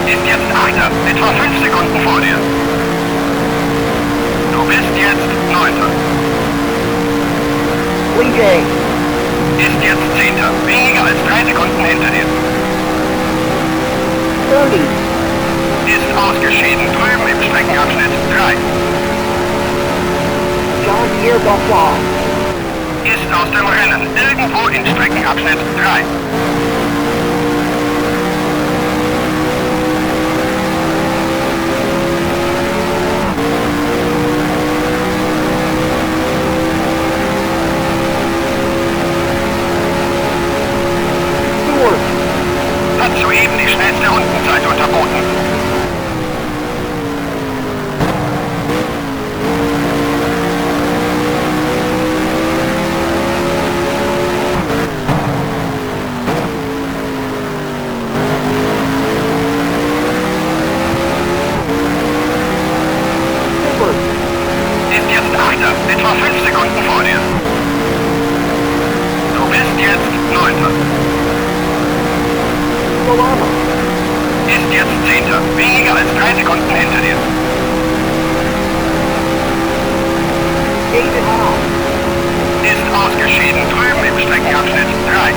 Ist jetzt Achter, etwa 5 Sekunden vor dir. Du bist jetzt Neunter. Lee. Ist jetzt Zehnter, weniger als 3 Sekunden hinter dir. 30. Ist ausgeschieden, drüben im Streckenabschnitt 3. Jean-Pierre Beltoise. Ist aus dem Rennen, irgendwo in Streckenabschnitt 3. Stewart. Hat soeben die schnellste Rundenzeit unterboten. Stewart. Ist jetzt Achter, etwa 5 Sekunden vor dir. Du bist jetzt Neunter. Salama. Ist jetzt Zehnter, weniger als 3 Sekunden hinter dir. David Haas. Ist ausgeschieden, drüben im Streckenabschnitt 3.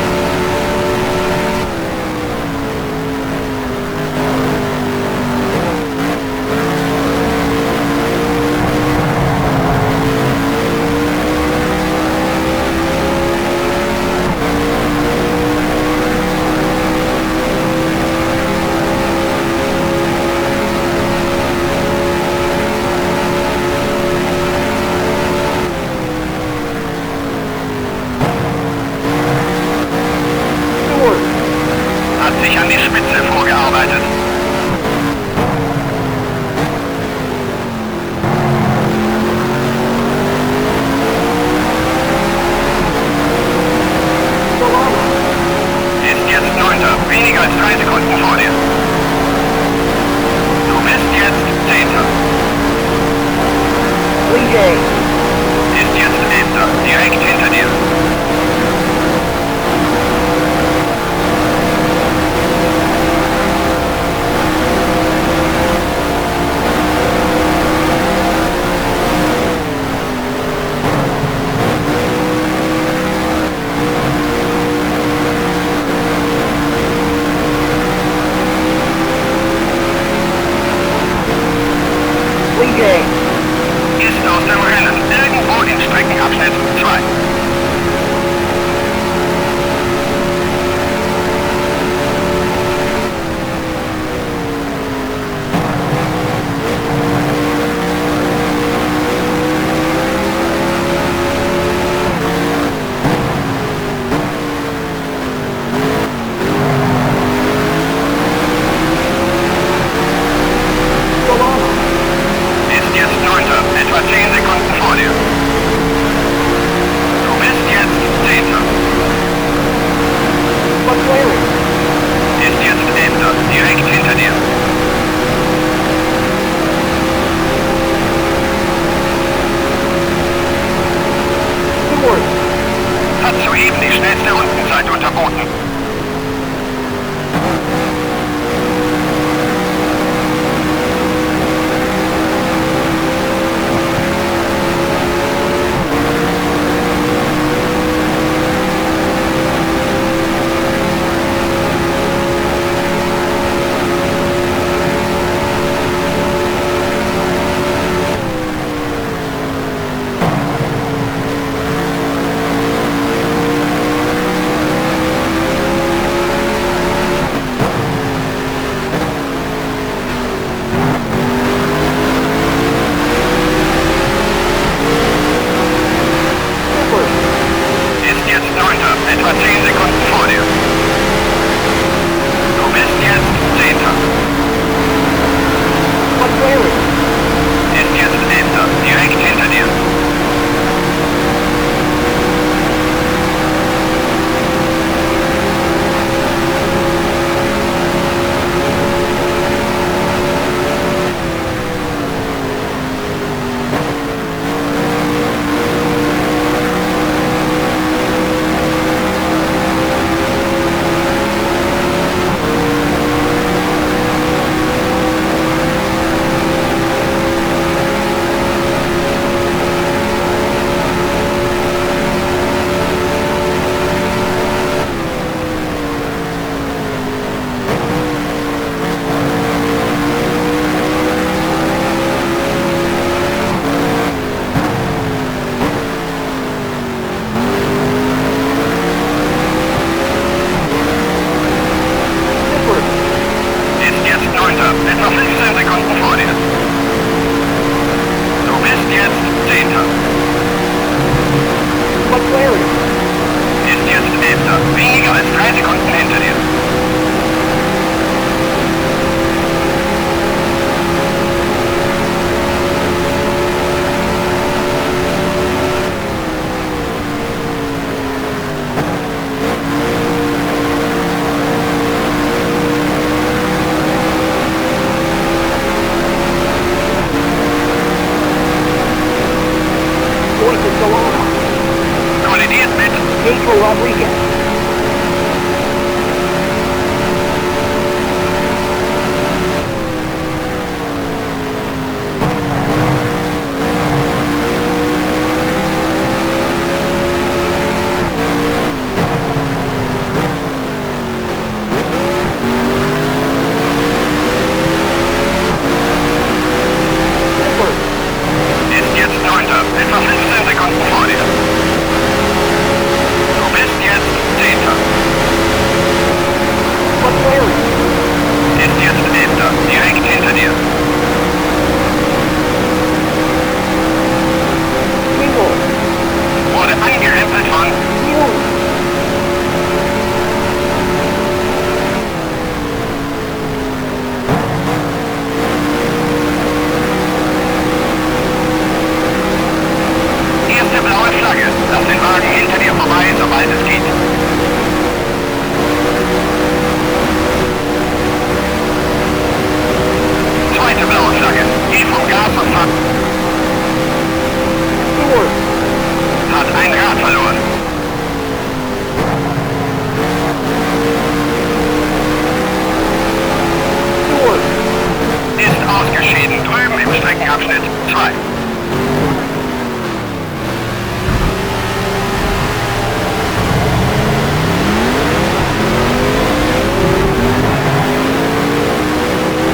Streckenabschnitt 2.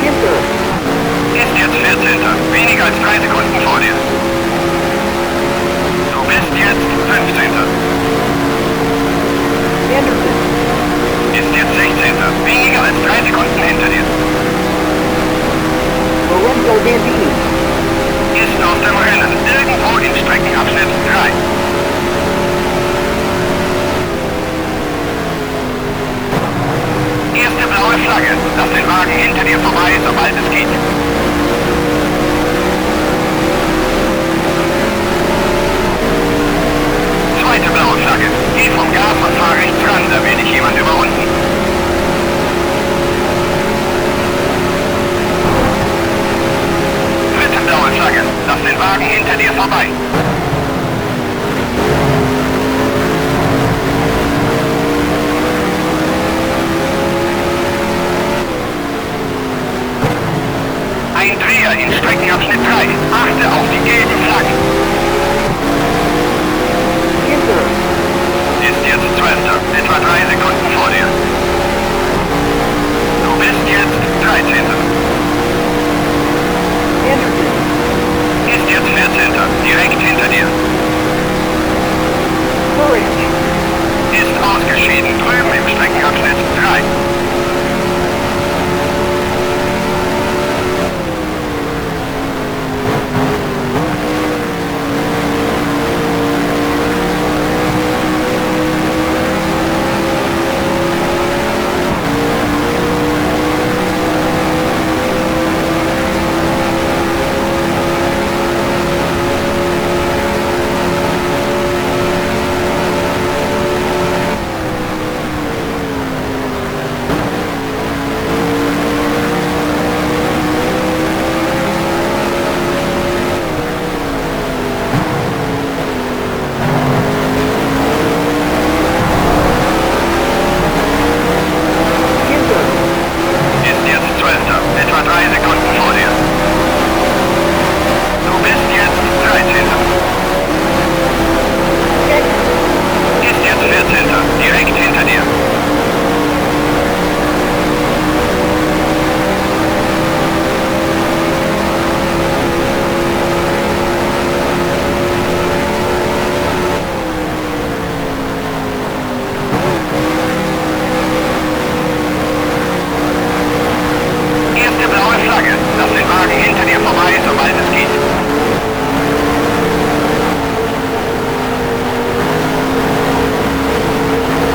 Ginter. Ist jetzt 14. Weniger als 3 Sekunden vor dir. Du bist jetzt 15. Anderson. Ist jetzt 16. Weniger als 3 Sekunden hinter dir. Lorenzo Bandini. Ist aus dem Rennen. Irgendwo in Streckenabschnitt 3. Erste blaue Flagge. Lass den Wagen hinter dir vorbei, sobald es geht. Zweite blaue Flagge. Geh vom Gas und fahr rechts ran, da will dich jemand überrunden. Dritte blaue Flagge. Lass den Wagen hinter dir vorbei. Ein Dreher in Streckenabschnitt 3. Achte auf die gelben Flaggen. Ginter. Ist jetzt 12. Etwa 3 Sekunden vor dir. Du bist jetzt 13. Anderson. Ist jetzt 14. Direkt hinter dir. Courage. Ist ausgeschieden. Drüben im Streckenabschnitt 3. Ginter. Ist jetzt 12. Etwa 3 Sekunden vor dir. Du bist jetzt 13. Check. Ist jetzt 14. Direkt hinter dir. Erste blaue Flagge. Lass den Wagen hinter dir vorbei, sobald es geht.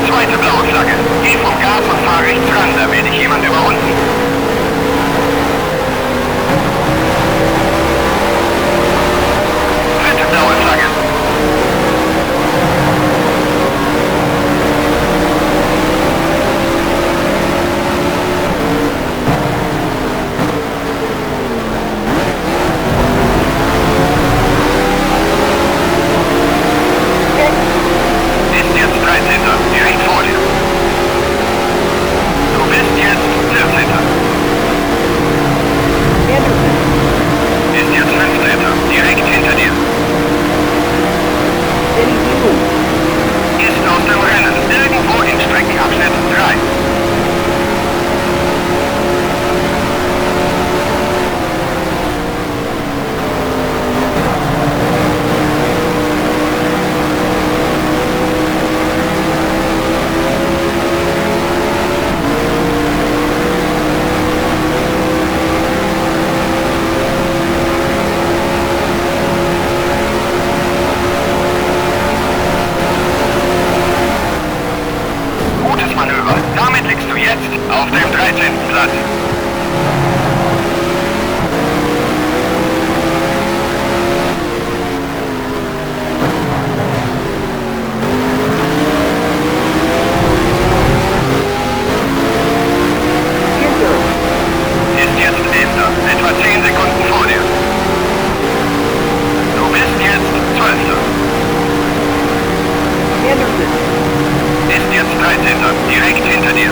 Zweite blaue Flagge. Geh vom Gas und fahr rechts ran, da will dich jemand überrunden. Dritte blaue Flagge. Check. Ist jetzt 13. Direkt vor dir. Du bist jetzt 14. Anderson. Ist jetzt 15. Direkt hinter dir. Benny Hughes. Ist aus dem Rennen. Irgendwo in Streckenabschnitt 3. Gutes Manöver. Damit liegst du jetzt auf dem 13. Platz. Ginter. Ist jetzt 11. Etwa 10 Sekunden vor dir. Du bist jetzt 12. Anderson. Ist jetzt 13. Direkt hinter dir.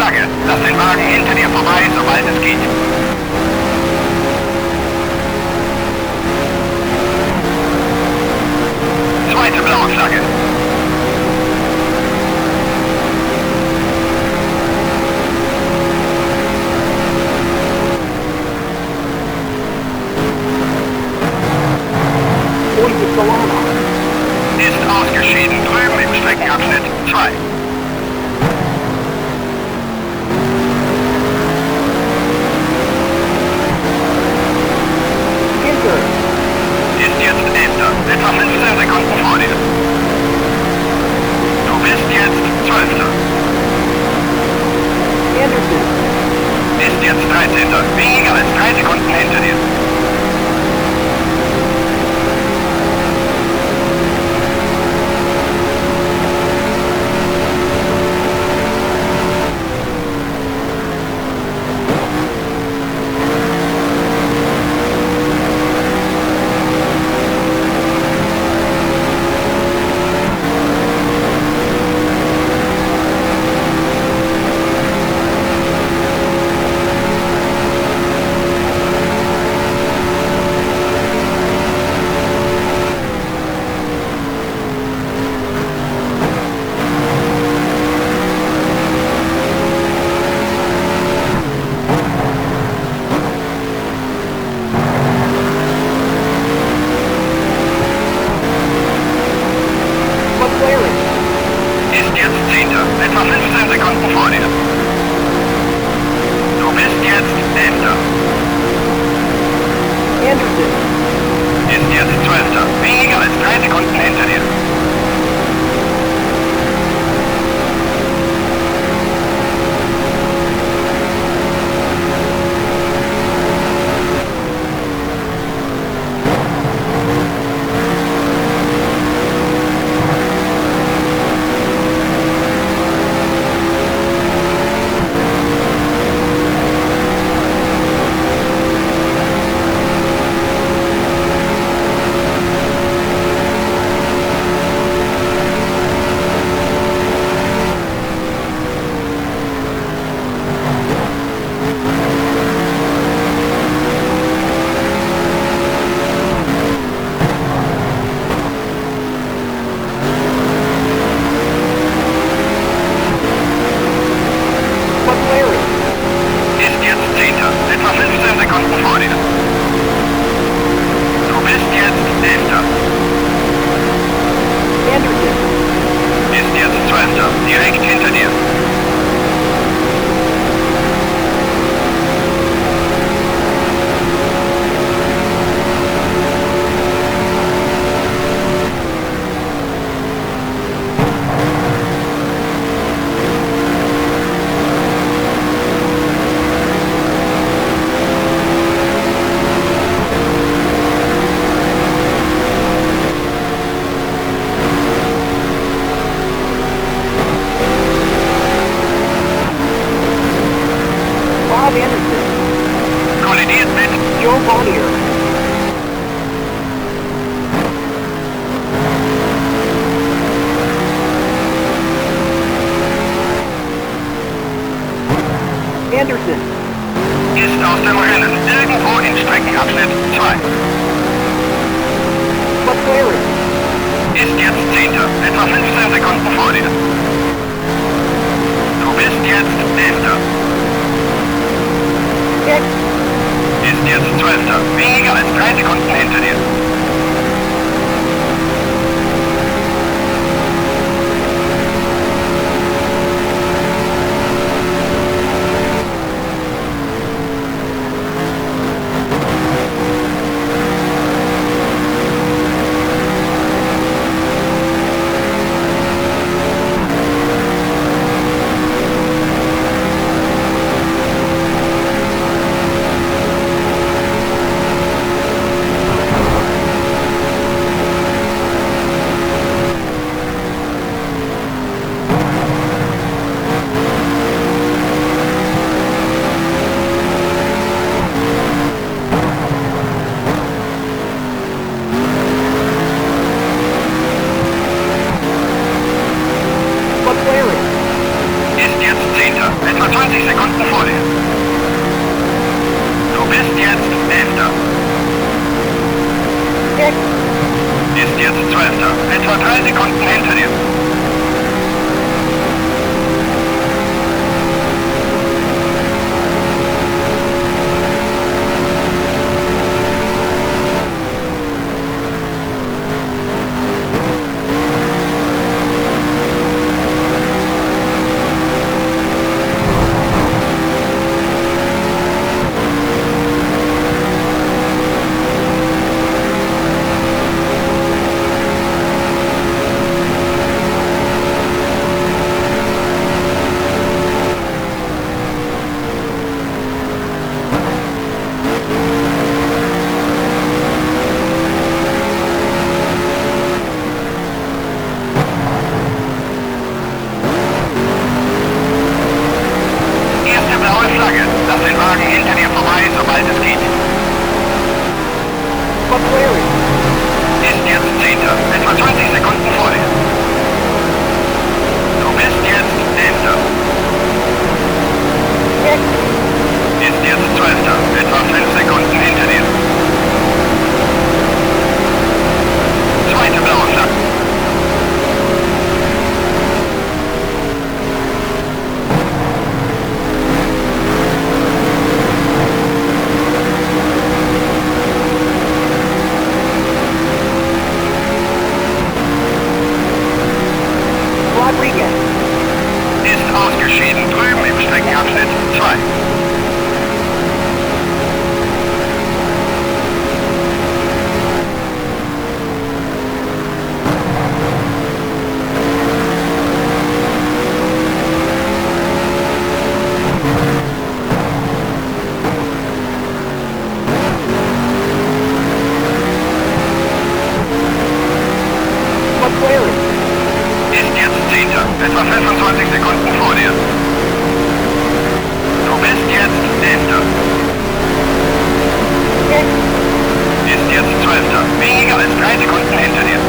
Flagge. Lass den Wagen hinter dir vorbei, sobald es geht. Zweite blaue Flagge. Oye Solana. Ist ausgeschieden, drüben im Streckenabschnitt 2. Enter. Ist jetzt 11. Etwa 15 Sekunden vor dir. Du bist jetzt 12. Anderson. Ist jetzt 13. Weniger als 3 Sekunden hinter dir. McLaren. Ist jetzt 10. Etwa 15 Sekunden vor dir. Du bist jetzt 11. Anderson. Ist jetzt 12. Weniger als 3 Sekunden hinter dir. McLaren. Ist jetzt 10. Etwa 15 Sekunden vor dir. Du bist jetzt 11. Anderson. Ist jetzt 12. Direkt hinter dir. Bob Anderson. Kollidiert mit Joe Bonnier. Anderson. Ist aus dem Rennen. Irgendwo in Streckenabschnitt 2. McLaren. Ist jetzt 10. Etwa 15 Sekunden vor dir. Du bist jetzt 11. X. Ist jetzt 12. Weniger als 3 Sekunden hinter dir. Hicks. Ist jetzt 12. Etwa 3 Sekunden hinter dir. Erste blaue Flagge. Lass den Wagen hinter dir vorbei, sobald es geht. McLaren. Ist jetzt 10. Etwa 20 Sekunden vor dir. Du bist jetzt 11. Hicks. Ist jetzt 12. Etwa 5 Sekunden hinter dir. Zweite blaue Flagge. Rodriguez. Ist ausgeschieden drüben im Streckenabschnitt 2. McLaren. Ist jetzt 10. Etwa 25 Sekunden vor dir. Du bist jetzt 11. Hicks. Ist jetzt 12. Weniger als 3 Sekunden hinter dir.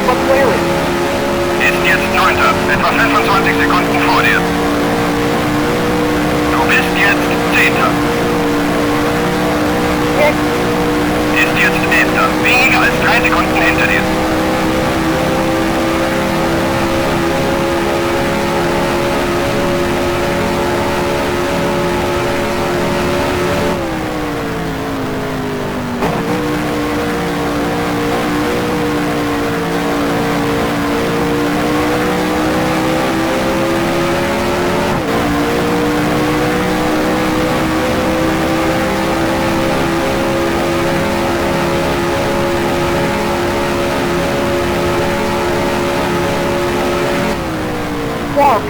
McLaren. Ist jetzt 9. Etwa 25 Sekunden vor dir. Du bist jetzt 10. Hicks. Ist jetzt 11. Weniger als 3 Sekunden hinter dir. Clark.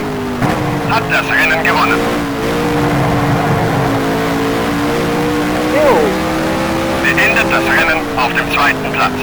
Hat das Rennen gewonnen. Hill. Beendet das Rennen auf dem 2. Platz.